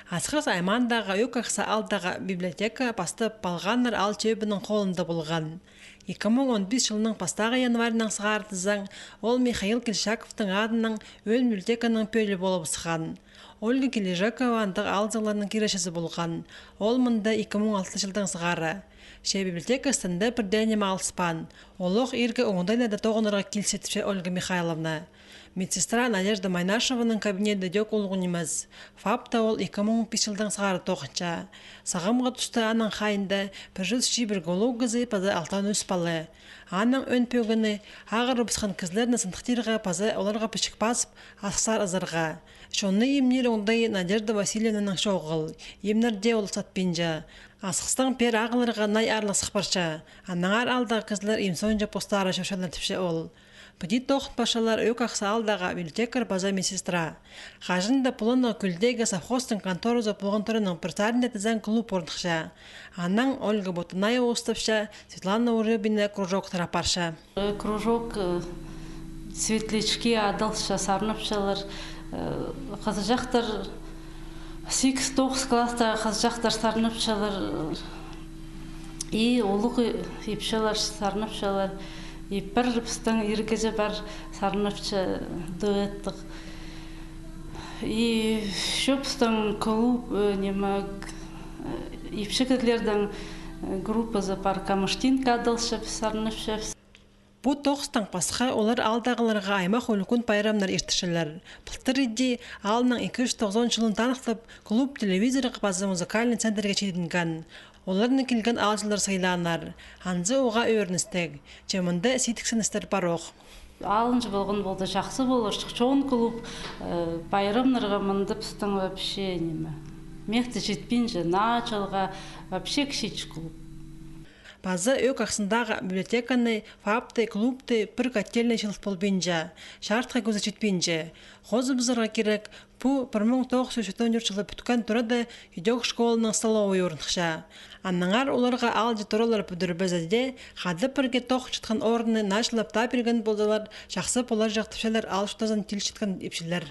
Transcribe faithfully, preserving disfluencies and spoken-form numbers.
Асхыс аймаандағы Ӧк Ахса аалдағы библиотека пастап палғаннар аал чӧбінің холында полған. Ікі муң он пис чылның пастағы январьнаң сығара тізең, ол Михаил Кильчичаковтың адынаң ӧӧн библиотеканың пӧлии полыбысхан. Ольга Килижекова андағ аалҷыларның киречізі полған. Ол мында ікі муң алты чылдаң сығара. Че библиотека істінде пір дее ниме алыспаан. Олох иргі оңдайларда тоғынарға килісче, тіпче Ольга Михайловна. Медсестра Надежда Майнашеваның кабинеті дее улуғ нимес. ФАПта ол ікі муң пис чылдаң сығара тоғынча. Сағамғы туста аның хайиинда пір чӱс чибіргі улуғ кізі паза алтон ӧс пала. Аның ӧӧн пӧгіні — ағырыбысхан кізілерні сындыхтирға паза оларға пічік пазып, асхыстар ызарға. Чонны имнир оңдайы Надежда Васильевнаның чоғыл, имнер дее ол сатпинча. Асхыстаң пеер ағыларға най аарлығ сых парча. Аннаңар аалдағы кізілер им соонҷа постары чӧрчелер, тіпче ол. Піди тоғынчалар Ӧк Ахса аалдағы библиотекарь паза медсестра. Хаҷан даа Пуланнығ кӧлдегі совхозтың конторазы полған тураның пір саринда тізең клуб орныхча. Анаң Ольга Ботанаева устапча, Светлана Урюбина кружоктар апарча. Э, кружок, э, «Светлячки» адалча, сарнапчалар, э, хызыҷахтар, сигіс-тоғыс класстағы хызыҷахтар сарнапчалар, э, и улуғ ипчілер сарнапчалар, и пір пістің иргізі пар, сарнапча дуэттіг. И чо, пістің клуб, э, ниме, э, ипчі кізілердің, э, группазы пар, «Камыштинка» адалча, піс сарнапчабыс. Пу тоғыстаң пасха олар аалдағыларға аймах ӱлӱкӱн пайрамнар иртірчелер. Пылтыр иди аалның ікі чӱс тоғызон чылын таныхтап, клуб телевизорға паза музыкальный центрге читінген. Оларны килген аалҷылар сыйлааннар. Анзы уғаа ӧріністіг, че мында сидіксіністер парох. Алынҷа полған полза, чахсы поларҷых. Чоон клуб, э, пайрамнарға мында пістің вообще ниме, мехте читпинче, наа чылға вообще кічіҷек клуб. Паза Ӧк Ахсандағы библиотеканы, ФАПты, клубты пір котельнай чыылып полбинча, чаартха кӧзі читпинче. Хозыбызарға кирек, пу пір муң тоғыс чӱс читон тӧрт чылда пӱткен турада идӧк школаның столовойы орныхча. Аннаңар оларға аалҷы туралар пӱдірбезе дее, хада пірге тоғынчатхан орынны наа чыллап таа пирген ползалар, чахсы поларҷых, тіпчелер аал чуртазын тилчеткен ипчілер.